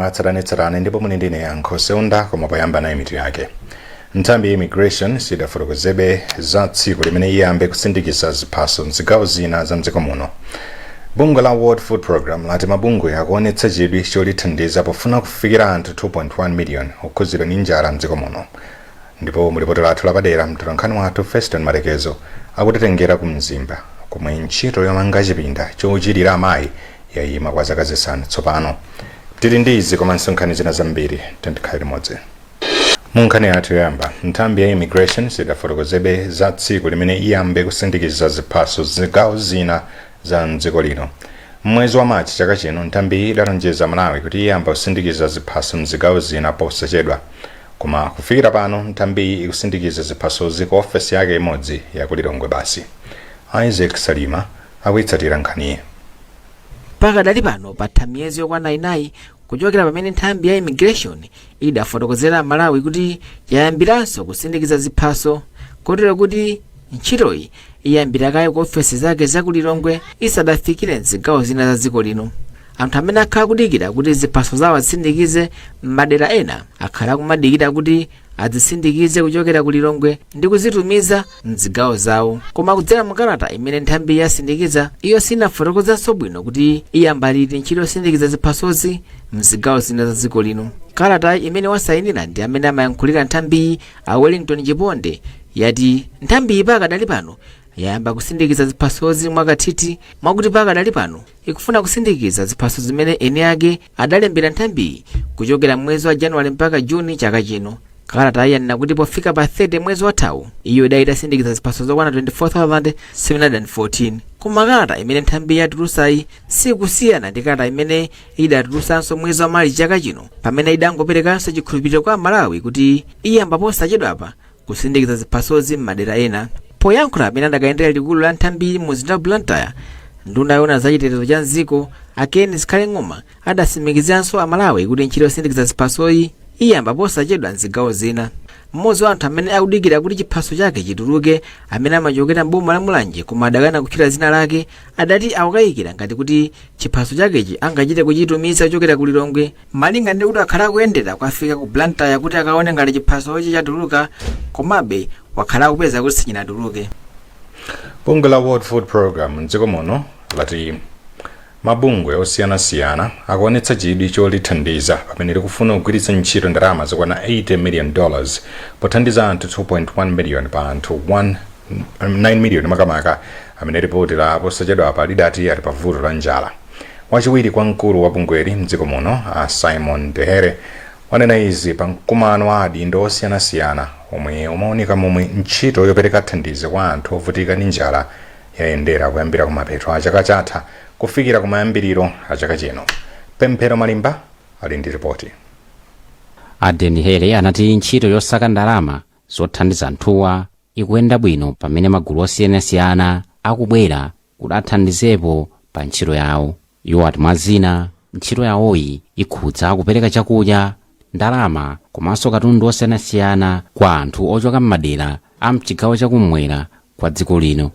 Mwatsatanetsatane ndipo muli ndine Yankho Seunda, koma poyamba nayi mitu yake. Nthambi ya Immigration sidafotokozebe za tsiku limene iyambe kusindikiza ziphaso mzigawo zina za mdziko muno. Bungwe la World Food Program lati mabungwe akuonetsa chidwi cholithandiza pofuna kufikira anthu 2.1 million okhudzidwa ndi njala mdziko muno. Ndipo mulipoti lathu lapadera, mtolankhani wathu Feston Malekezo akutitengera ku Mzimba, komwe ntchito yomanga chipinda chochirira amayi yayima kwa zaka 5 tsopano. Tili ndi izi komanso nkhani zina zambiri, tikhale limodzi. Mu nkhani yathu yoyamba, nthambi ya Immigration sidafotokozebe za tsiku limene iyambe kusindikiza ziphaso zigawo zina za mdziko lino. Mwezi wa Machi chaka chino, nthambi idalonjeza Malawi kuti iyamba kusindikiza ziphaso mzigawo zina posachedwa, koma kufikira pano nthambiyi ikusindikiza ziphasozi ku ofesi yake imodzi ya ku Lilongwe basi. Isaac Salima akuyitsatira nkhaniyi. Pakadali pano patha miyezi yokwana 4 kuchokera pamene nthambi ya Immigration idafotokozera Malawi kuti yayambiranso kusindikiza ziphaso, kotero kuti ntchitoyi iyambira kaye ku ofesi zake za ku Lilongwe isadafikire mzigawo zina za dziko lino. Anthu amene akhala kudikira kuti ziphaso zawo azisindikize m'madera ena akhala akumadikira kuti azisindikize kuchokera ku Lilongwe ndi kuzitumiza mzigawo zawo. Koma kudzera mu kalata imene nthambi yasindikiza, iyo sinafotokozanso bwino kuti iyamba liti ntchito yosindikiza ziphasozi mzigawo zina za dziko lino. Kalata imene wasayinira ndi amene amayankhulira nthambiyi, a Wellington Chiponde, yati nthambiyi pakadali pano yayamba kusindikiza ziphasozi mwakathithi, mwakuti pakadali pano ikufuna kusindikiza ziphaso zimene eni ake adalembera nthambiyi kuchokera mwezi wa Januwale mpaka Juni chaka chino. Kalata yanena kuti pofika pa 30 mwezi wathawu, iyo idali itasindikiza ziphaso zokwana 24,714. Koma kalata imene nthambi yatulusayi sikusiyana ndi kalata imene idatulusanso mwezi wa Malichi chaka chino, pamene idangoperekanso chikhulupiriro kwa Malawi kuti iyamba posachedwapa kusindikiza ziphasozi m'madera ena. Poyankhula amene adakayendera likulu la nthambi mu mzinda wa Blantyre, nduna yoona za chitetezo cha mdziko, a Ken Zikhale Ng'oma, adatsimikiziranso Amalawi kuti ntchito yosindikiza ziphasoyi iyamba posachedwa mzigawo zina. Mmodzi wa anthu amene akudikira kuti chiphaso chake chituluke, amene amachokera m'boma la Mulanje koma adakana kutchula dzina lake, adati akukayikira ngati kuti chiphaso chakechi angachite kuchitumiza kuchokera ku Lilongwe, malinga ndi kuti akhala akuyendera kukafika ku Blantyre kuti akaone ngati chiphasochi chatuluka, komabe wakhala akupeza kuti sichinatuluke. Bungwe la World Food Program mdziko muno lati mabungwe osiyanasiyana akuonetsa chidwi cholithandiza pamene likufuna kugwiritsa ntchito ndalama zokwana $80 million pothandiza anthu 2.1 million pa anthu 1 9 million makamaka amene ripoti la posachedwapa lidati ali pa vuto la njala. Wachiwiri kwa mkulu wa bungweli mdziko muno, a Simon Dehere, wanena izi pa mkumano wa adindo osiyanasiyana omwe umaoneka momwe ntchito yopereka thandizo kwa anthu ovutika ndi njala yayendera kuyambira kumapeto a chaka chatha kufikira kumayambiriro a chaka chino. Pemphero Malimba ali ndi ripoti. A Dehere anati ntchito yosaka ndalama zothandiza anthuwa ikuyenda bwino, pamene magulu osiyanasiyana akubwera kuti athandizepo pa ntchito yawo. Iwo ati mwa zina, ntchito yawoyi ikhudza kupereka chakudya, ndalama komanso katundu osiyanasiyana kwa anthu ochoka m'madera a mchigawo chakummwera kwa dziko lino.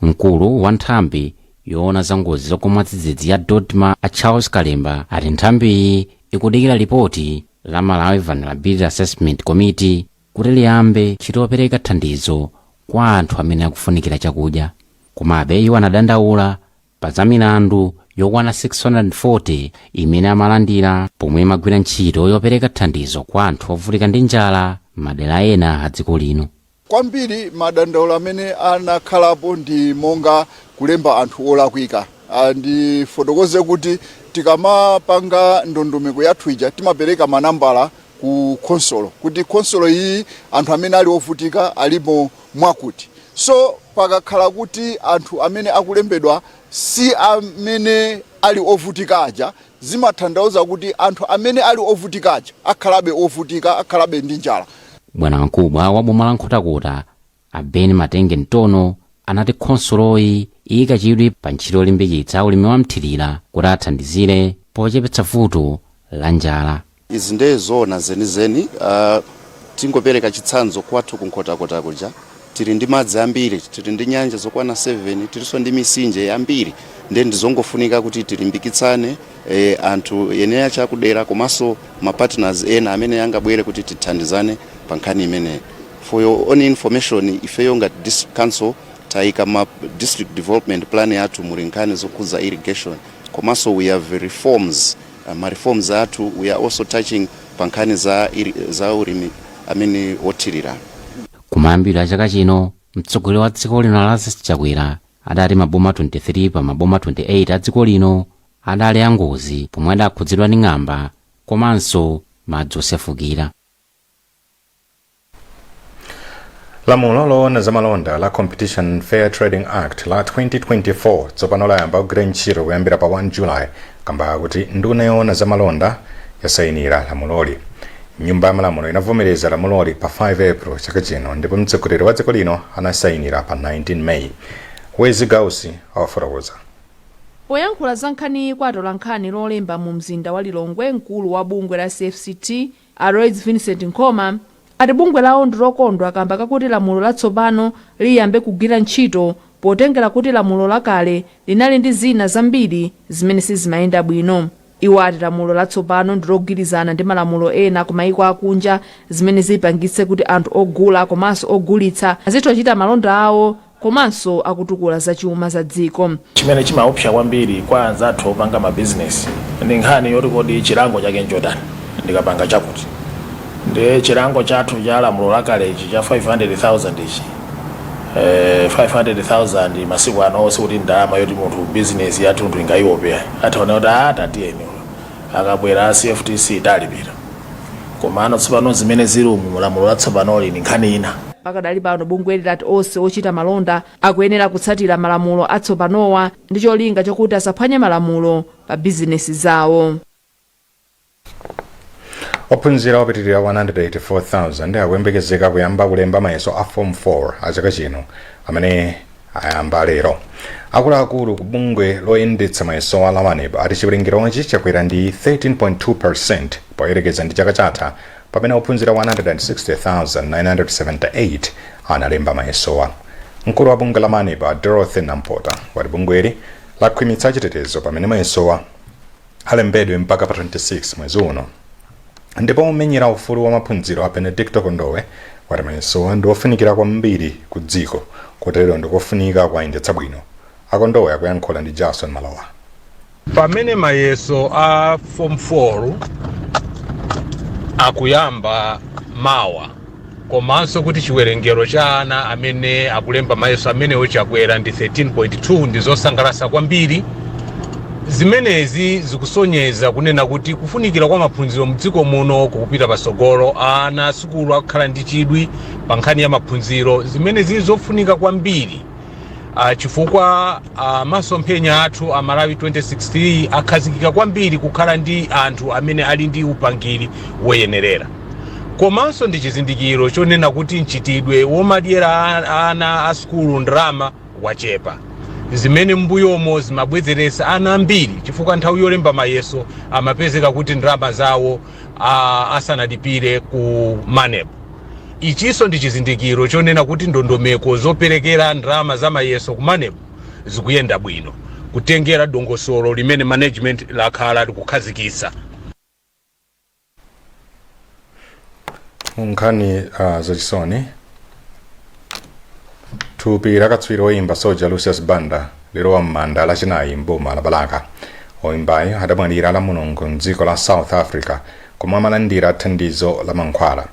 Mkulu wa nthambi yoona za ngozi zogwa mwadzidzidzi ya DoDMA, a Charles Kalemba, ati nthambiyi ikudikira lipoti la Malawi Vulnerability Assessment Committee kuti liyambe ntchito yopereka thandizo kwa anthu amene akufunikira chakudya. Komabe iwo anadandaula pa za milandu yokwana 640 imene amalandira pomwe imagwira ntchito yopereka thandizo kwa anthu ovutika ndi njala m'madera ena a dziko lino. Kwambiri madandaulo amene anakhalapo ndi monga kulemba anthu olakwika. Ndifotokoze kuti tikamapanga ndondomeko yathu ija, timapereka manambala ku khonsolo kuti khonsolo iyi anthu amene ali ovutika alipo mwakuti. So pakakhala kuti anthu amene akulembedwa si amene ali ovutika aja, zimatanthauza kuti anthu amene ali ovutika aja akhalabe ovutika, akhalabe ndi njala. Bwana mkubwa wa boma la Nkhotakota, a Ben Matenge Mtono, anati khonsoloyi iyika chidwi pa ntchito yolimbikitsa ulimi wa mthirira kuti athandizire pochepetsa vuto la njala. Izi ndiye zoona zenizeni. Tingopereka chitsanzo, kwathu kuNkhotakota kuja tili ndi madzi ambiri, tili ndi nyanja zokwana 7, tilinso ndi misinje yambiri. Ndiye ndizongofunika kuti tilimbikitsane anthu eneya chakudera komanso ma partners ena amene angabwere kuti tithandizane pa nkhani imeneyi. For your own information, ifeyo ngati district council tayika ma district development plan yathu muli nkhani zokhudza irrigation, komanso we have reforms, ma reforms athu we are also touching pa nkhani za ulimi amene wothirira. Kumayambiro a chaka chino, mtsogoleri wa dziko lino Lazarus Chakwera adati maboma 23 pa maboma 28 a dziko lino adali angozi pomwe adakhudzidwa ndi ng'amba komanso madzi osefukira. Lamulo loona zamalonda la Competition Fair Trading Act la 2024 tsopano layamba kugwira ntchito kuyambira pa 1 July kamba kuti nduna yoona zamalonda yasayinira lamuloli. Nyumba ya malamulo inavomereza lamuloli pa 5 April chaka chino ndipo mtsogoleri wa dziko lino anasayinira pa 19 May. Wezi Gausi awafotokoza. Poyankhula za nkhaniyi kwa atolankhani Lolemba mu mzinda wa Lilongwe, mkulu wa bungwe la CFCT a Lloyds Vincent Nkhoma ati bungwe lawo ndi lokondwa kamba kakuti lamulo latsopano liyambe kugwira ntchito potengera kuti lamulo lakale linali ndi zina zambiri zimene sizimayenda bwino. Iwo ati lamulo latsopano ndi logwirizana ndi malamulo ena ku maiko akunja zimene zipangitse kuti anthu ogula komanso ogulitsa azitha kuchita malonda awo komanso akutukula zachuma za dziko. Chimene chimaopsa kwambiri kwa anzathu opanga mabizinesi ndi nkhani yoti kodi chilango chake nchotani ndikapanga chakuti. Ndiye chilango chathu cha lamulo lakalechi cha 500,000 ichi, 500,000 masiku ano sikuti ndalama yoti munthu bizinesi yathunthu ingayiope. Athaona kuti a tatiyeni akabwera a CFTC talipira. Komano tsopano zimene zili umu mulamulo latsopanoli ni nkhani ina. Pakadali pano bungweli lati onse ochita malonda akuyenera kutsatira malamulo atsopanowa ndi cholinga chokuti asaphwanye malamulo pa bizinesi zawo. Ophunzira opitirira 184,000 akuyembekezeka kuyamba kulemba mayeso a Form 4 a chaka chino amene ayamba lero. Akuluakulu ku bungwe loyendetsa mayesowa la MANEB ati chiwerengerochi chakwera ndi 13.2% poyerekeza ndi chaka chatha pamene ophunzira 160,978 analemba mayesowa. Mkulu wa bungwe la MANEB a Dorothy Nampota wati bungweli lakhwimitsa chitetezo pamene mayesowa alembedwe mpaka pa 26 mwezi uno. Ndipo omenyera ufulu wa maphunziro a Benedicto Kondowe wati mayesowa ndi ofunikira kwambiri ku dziko, kotero ndikofunika kuwayendetsa bwino. A Kondowe akuyankhula ndi Jason Malowa. Pamene mayeso a Form 4 akuyamba mawa, komanso kuti chiwerengero cha ana amene akulemba mayeso amenewo chakwera ndi 13.2, ndi zosangalatsa kwambiri. Zimenezi zikusonyeza kunena kuti kufunikira kwa maphunziro mdziko muno kukupita patsogolo. Ana asukulu akukhala ndi chidwi pa nkhani ya maphunziro, zimene zili zofunika kwambiri chifukwa masomphenya athu a Malawi 2063 akhazikika kwambiri kukhala ndi anthu amene ali ndi upangiri woyenerera. Komanso ndi chizindikiro chonena kuti mchitidwe womadyera ana a sukulu ndalama wachepa, zimene m'mbuyomo zimabwezeretsa ana ambiri chifukwa nthawi yolemba mayeso amapezeka kuti ndalama zawo asanalipire ku MANEB. Ichinso ndi chizindikiro chonena kuti ndondomeko zoperekera ndalama za mayeso ku MANEB zikuyenda bwino kutengera dongosolo limene management lakhala likukhazikitsa. Nkhani zachisoni, thupi la katswiri woyimba Soldier Lucius Banda lilowa m'manda Lachinayi m'boma la Balaka. Oyimbayo adamwalira la Mulungu mdziko la South Africa komwe amalandira thandizo la mankhwala.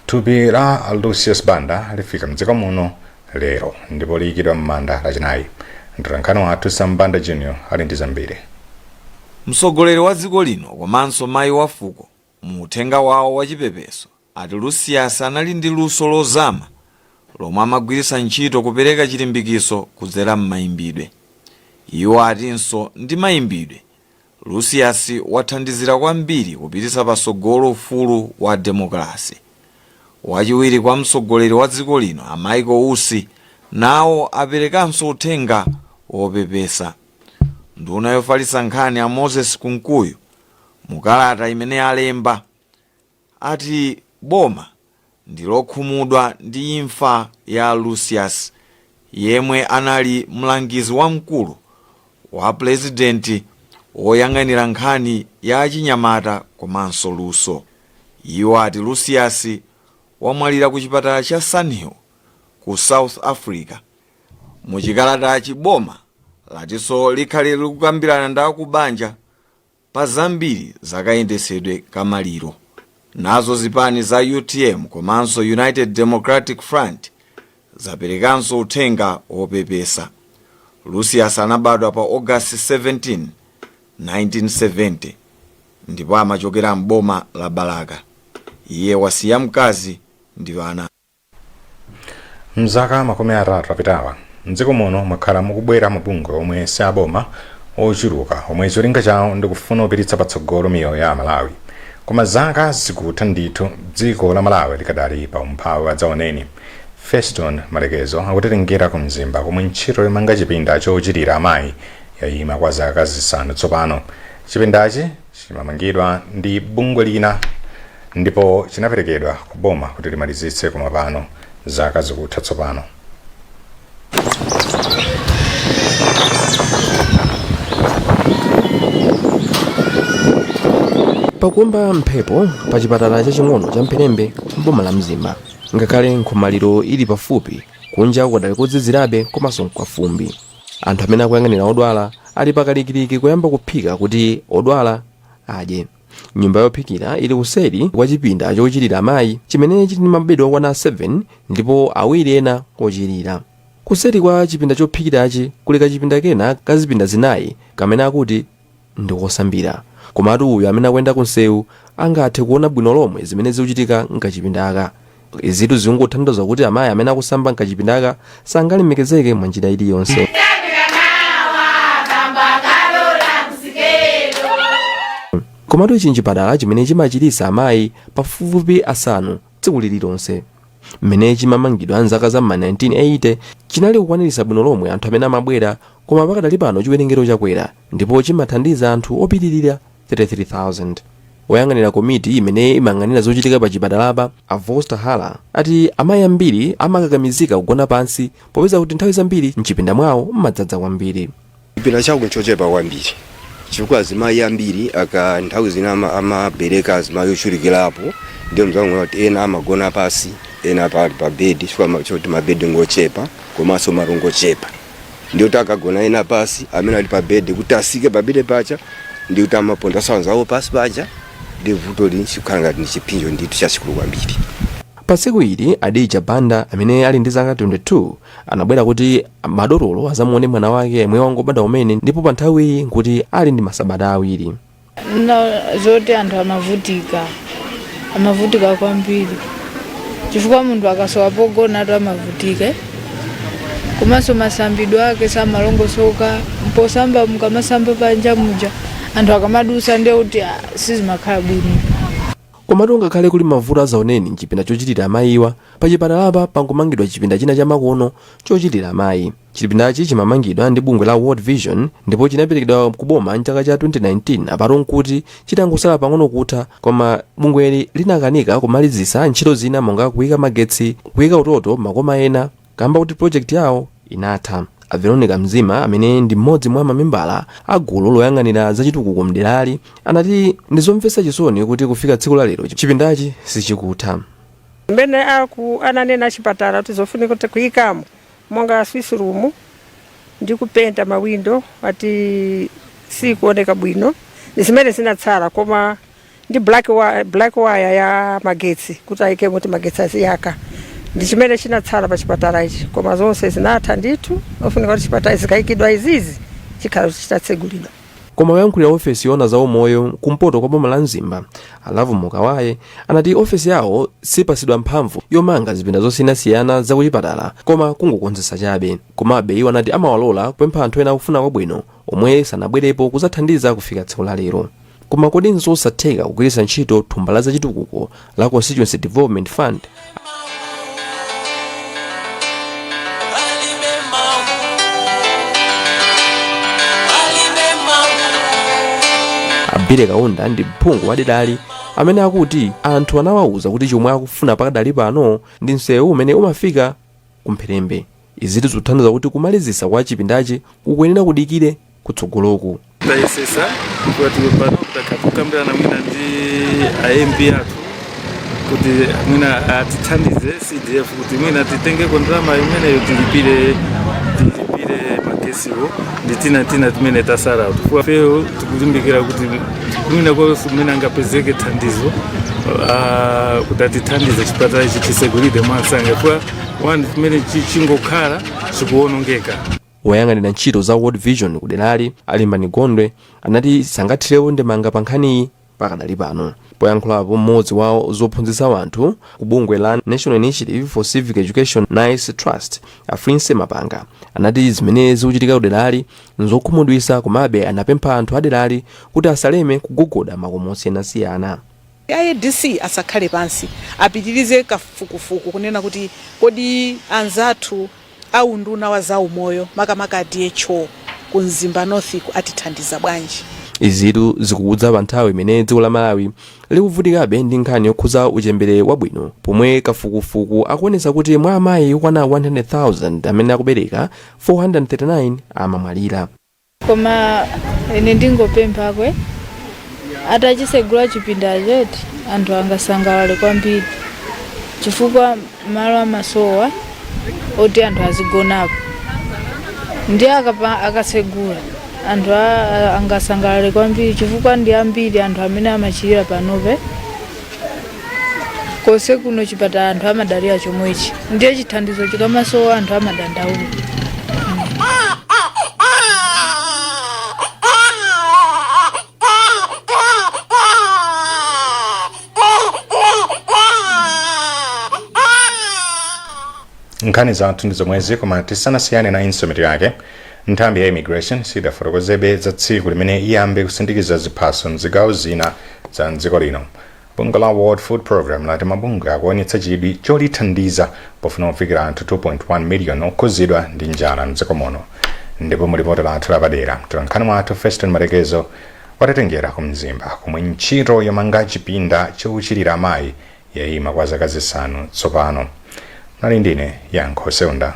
Thupi la Lucius Banda lifika mdziko muno lero ndipo liyikidwa m'manda Lachinayi. Mtolankhani wathu Sam Banda Junior ali ndi zambiri. Mtsogoleri wa dziko lino komanso mayi wa fuko mu uthenga wawo wa chipepeso ati Lucius anali ndi luso lozama lomwe amagwiritsa ntchito kupereka chilimbikiso kudzera m'mayimbidwe. Iwo atinso ndi mayimbidwe, Lucius wathandizira kwambiri kupititsa patsogolo ufulu wa demokalase. Wachiwiri kwa mtsogoleri wa dziko lino a Michael Usi nawo aperekanso uthenga wopepesa. Nduna yofalitsa nkhani a Moses Kunkuyu mu kalata imene alemba ati boma ndi lokhumudwa ndi imfa ya Lucius yemwe anali mlangizi wamkulu wa pulezidenti woyang'anira nkhani ya achinyamata komanso luso. Iwo ati Lucius wamwalira ku chipatala cha Sunhill ku South Africa. Muchikalatachi boma latinso likhale likukambirana ndi akubanja pa zambiri zakayendetsedwe kamaliro. Nazo zipani za UTM komanso United Democratic Front zaperekanso uthenga wopepesa. Lucius anabadwa pa August 17, 1970 ndipo amachokera m'boma la Balaka. Iye wasiya mkazi ndi ana. Mzaka 30 apitawa, mdziko muno mwakhala mukubwera mabungwe omwe si aboma ochuluka omwe cholinga chawo ndikufuna kupititsa patsogolo miyoyo ya Amalawi, koma zaka zikutha ndithu, dziko la Malawi likadali pa umphawi wadzaoneni. Feston Malekezo akutitengera ku Mzimba komwe ntchito yomanga chipinda chochirira amayi yayima kwa zaka 5 tsopano. Chipindachi chimamangidwa ndi bungwe lina ndipo chinaperekedwa ku boma kuti limalizitse, koma pano zaka zikutha tsopano. Pakuomba mphepo pa chipatala chaching'ono cha Mpherembe m'boma la Mzimba, ngakhale nkhomaliro ili pafupi, kunja kukadali kodzizirabe komanso nkwafumbi. Anthu amene akuyang'anira odwala ali pakalikiliki kuyamba kuphika kuti odwala adye. Nyumba yophikira ili kuseri kwa chipinda chochirira amayi chimene chili ndi mabedi okwana 7 ndipo awiri ena ochirira. Kuseri kwa chipinda chophikirachi kuli kachipinda kena ka zipinda zinayi kamene akuti ndi kosambira. Komatu uyu amene akuyenda kunsewu angathe kuona bwino lomwe zimene zikuchitika mkachipindaka. Izitu zikungothandiza kuti amayi amene akusamba mkachipindaka sangalemekezeke mwa njira iliyonse. Komatu ichi nchipatala chimene chimachiritsa amayi pafupifupi asanu tsiku lililonse. Mmene chimamangidwa m'zaka za m'ma 1980 chinali kukwaniritsa bwino lomwe anthu amene amabwera, koma pakadali pano chiwerengero chakwera ndipo chimathandiza anthu opitirira 33,000. Woyang'anira komiti imene imayang'anira zochitika pa chipatalapa, a Voster Hala, ati amayi ambiri amakakamizika kugona pansi popeza kuti nthawi zambiri mchipinda mwawo mmadzadza kwambiri. Chipinda chako nchochepa kwambiri chifukwa azimayi ambiri aka nthawi zina amabereka azimayi ochulukirapo, ndiye mzangu kuti ena amagona pasi, ena pa bedi chifukwa choti mabedi ngochepa komanso malo ngochepa, ndiye kuti akagona ena pasi, amene ali pa bedi kuti asike pa bedi paja ndi kuti amaponda anzawo pasi paja, ndi vuto li chikhala ngati ndi chipsinjo ndithu chachikulu kwambiri. Pa tsiku ili Adija Banda amene ali ndi zaka 22 anabwera kuti madotolo azamuone mwana wake yemwe wangobadwa kumene, ndipo pa nthawiyi nkuti ali ndi masabata 2. No, zoti anthu amavutika kwambiri chifukwa munthu akasowa pogona atu amavutika, komanso masambidwe ake samalongosoka. Mposamba mukamasamba panja muja anthu akamadusa ndiye kuti sizimakhala bwino. Komatu ngakhale kuli mavuto azaoneni mchipinda chochitira amayiwa, pa chipatalapa pangomangidwa chipinda china chamakono chochitira amayi. Chipindachi chimamangidwa ndi bungwe la World Vision ndipo chinaperekedwa ku boma mchaka cha 2019, apatu nkuti chitangosala pang'ono kutha, koma bungweli linakanika kumalizisa ntchito zina monga kuyika magetsi, kuyika utoto makoma ena kamba kuti project yawo inatha. A Veronica Mzima amene ndi mmodzi mwa mamembala a gulu loyang'anira zachitukuko mderali anati ndizomvetsa chisoni kuti kufika tsiku la lero chipindachi sichikutha. Mmene aku ananena chipatala kuti zofunika kuti kuyikamo monga Swiss room ndi kupenta mawindo ati sikuoneka bwino, ndi zimene zinatsala, koma ndi black wire ya magetsi kuti ayikemo kuti magetsi aziyaka, ndi chimene chinatsala pa chipatala ichi, koma zonse zinatha ndithu. Ofunika kuti chipatala zikayikidwa izizi chikhala kuti chitatsegulidwa. Koma woyankhulira ofesi yoona za umoyo kumpoto kwa boma la Mzimba, a Lovemore Kawaye, anati ofesi yawo sipasidwa mphamvu yomanga zipinda zosiyanasiyana zakuchipatala koma kungokonzetsa chabe. Komabe iwo anati amawalola kupempha anthu ena akufuna kwabwino omwe sanabwerepo kuzathandiza kufika tsiku la lero. Koma kodi nzosatheka kugwiritsa ntchito thumba la zachitukuko la Constituency Development Fund? A Billy Kaunda ndi phungu wa derali amene akuti anthu anawauza kuti chomwe akufuna pakadali pano ndi msewu umene umafika ku Mpherembe. Izitu zikuthandiza kuti kumalizisa kwa chipindachi kukuyenera kudikire Kutsogoloku Tayesesa kuti pano takakukambirana mwina ndi a MP athu kuti mwina atithandize CDF, kuti mwina titengeko ndalama imeneyo tilipire magesiwo ndi tina tina timene tasala, chifukwa feyo tikulimbikira kuti mwina konse mwina angapezeke thandizo kuti atithandize chipatala ichi chisegulide mwansanga, chifukwa wani chimene chingokhala chikuwonongeka. Woyang'anira ntchito za World Vision kuderali, Alimbani Gondwe, anati sangathirewo ndemanga pa nkhaniyi pakadali pano. Poyankhulapo mmodzi wa zophunzitsa anthu ku bungwe la National Initiative for Civic Education, NICE Trust, Afrinse Mapanga, anati zimene zikuchitika kuderali nzokhumudwitsa, komabe anapempha anthu aderali kuti asaleme kugogoda makomo osiyanasiyana. ADC asakhale pansi, apitirize kafukufuku kunena kuti kodi anzathu aunduna wa zaumoyo, makamaka a DHO ku Mzimba North, atithandiza bwanji? Izitu zikudza pa nthawi imene dziko la Malawi likuvutikabe ndi nkhani yokhuza uchembere wabwino, pomwe kafukufuku akuonetsa kuti mwa amayi okwana 100,000 amene akubereka, 439 amamwalira. Koma ine ndingopemphakwe, atachisegula chipinda cheti, anthu angasangalale kwambiri, chifukwa malo amasowa oti anthu azigonapo. Ndi akasegula, anthu angasangalale kwambiri, chifukwa ndi ambiri anthu amene amachirira panope. Konse kuno chipatala anthu amadalira chomwechi, ndiye chithandizo chikamasowa anthu amadandaula. Nkhani zathu ndi zomwezi, koma tisanasiyane nayinso mitu yake. Nthambi ya Immigration sidafotokozebe za tsiku limene iyambe kusindikiza ziphaso mzigawo zina za mdziko lino. Bungwe la World Food Program lati mabungwe akuonetsa chidwi cholithandiza pofuna kufikira anthu 2.1 million okhuzidwa ndi njala mdziko muno. Ndipo mu lipoti lathu lapadera, mtolankhani wathu Feston Marekezo watitengera ku Mzimba, komwe ntchito yomanga chipinda chochirira amayi yayima kwa zaka 5 tsopano. Mnali ndine Yankho Seunda.